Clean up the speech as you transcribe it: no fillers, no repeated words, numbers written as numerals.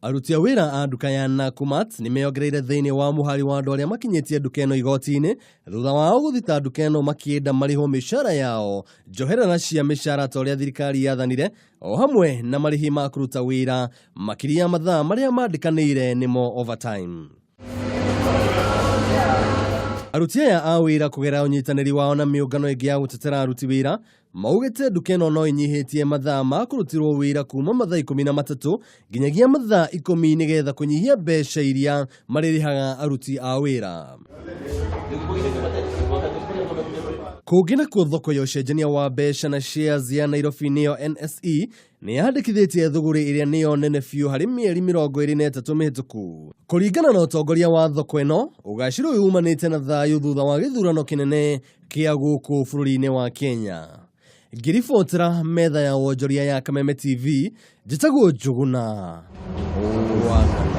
Aruti a wĩra a nduka ya Nakumatt nĩ meyongereire thĩinĩ wa mũhari wa andũ arĩa makinyĩtie nduka ĩno igoti-inĩ thutha wao gũthita nduka ĩno makĩenda marĩhwo mĩcara yao njoherera cia mĩcara ta ũrĩa thirikari yathanire o hamwe na marĩhi ma kũruta wĩra makĩria ya mathaa marĩa mandĩkanĩire nĩmo overtime. Aruti aya a wĩra kũgerera ũnyitanĩri wao na mĩũngano ĩngĩ ya gũtetera aruti wĩra maugĩte nduka ĩno no ĩnyihĩtie mathaa ma kũrutirwo wĩra kuma mathaa 13 nginyagia mathaa 10 nĩgetha kũnyihia mbeca iria marĩrĩhaga aruti a wĩra. Kũngĩ nakuo thoko ya ũcenjania wa mbeca na shares ya Nairobi nĩyo NSE nĩ yandĩkithĩtie thũgũrĩ ĩrĩa nĩyo nene biũ harĩ mĩeri 23 mĩhĩtũku. Kũringana na ũtongoria wa thoko ĩno, ũgacĩru ũyũ umanĩte na thayũ thutha wa gĩthurano kĩnene kĩa gũkũ bũrũri-inĩ wa Kenya. Ngĩribotera metha ya wonjoria ya Kameme TV, njĩtagwo Njũgũna wa Ng'ano.